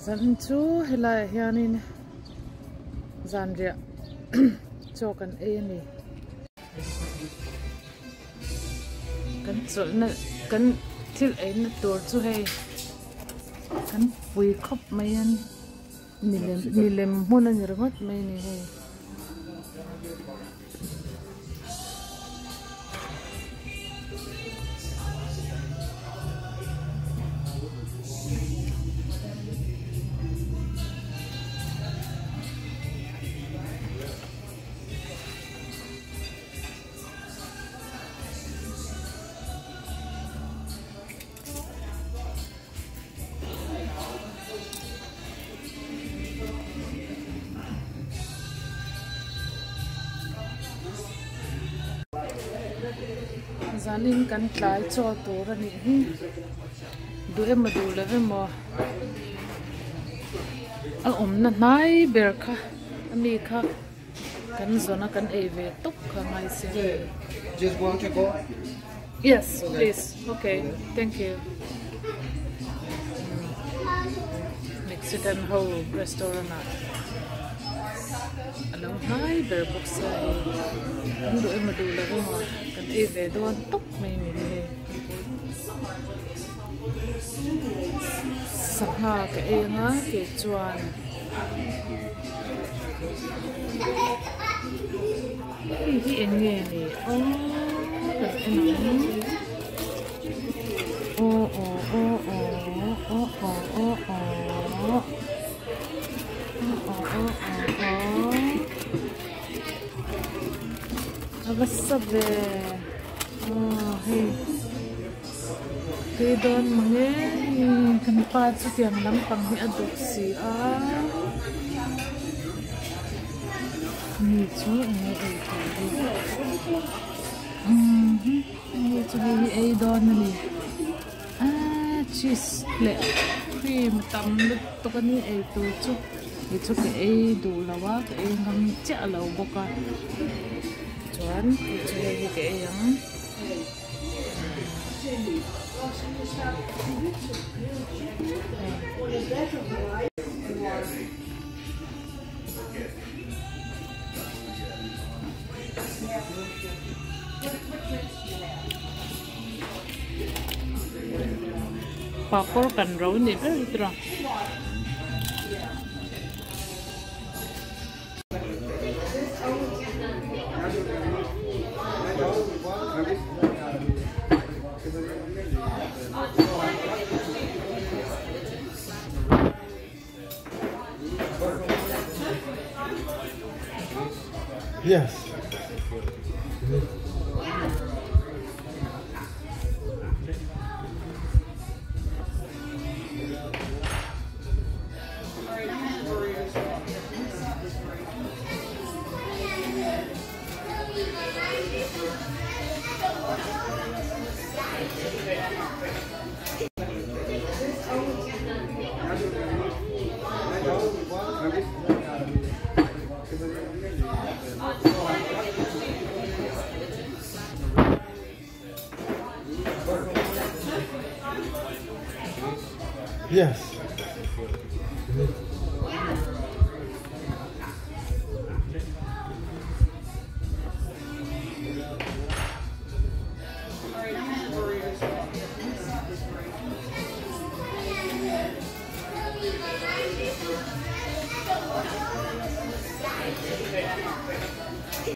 Zan chu helaiah hianin zanriah chaw kan ei a ni. Kan chawlhna kan thil eina tur chu hei kan pui khawp mai a ni milem milem hmun a ni ringawt mai a ni hei. Zanin kan tlai chaw tur a nih hi duh emaw duh lo emaw a awmna hnai ber kha ami kha. Kan zawn a kan ei ve tawp kha ngai se. Just want to go? Yes, please. Okay, thank you. Mexican ho restaurant ah a lo hnai ber bawk sia hei. Kan duh emaw duh lo emaw kan ei ve dawn tawp mai ni hi hei. Sangha ka ei anga kei chuan hei hi eng nge ni aw kan en ang aw aw aw aw aw aw aw aw aw aw aw aw a va sa ve aw hei. Tui dawn mange kan pa chu tiang lampang hi a duh si a mi chu enge ei tur hi mi chu hei hi ei dawn a ni aaa cheese leh cream tam lutuk a ni ei tur chu kei chu ka ei duh lo a ka ei ngam chiah lo bawk a chuan kei chu hei hi ka ei ang. Papawr kan ro ni ber hi tura. Yes. Yes.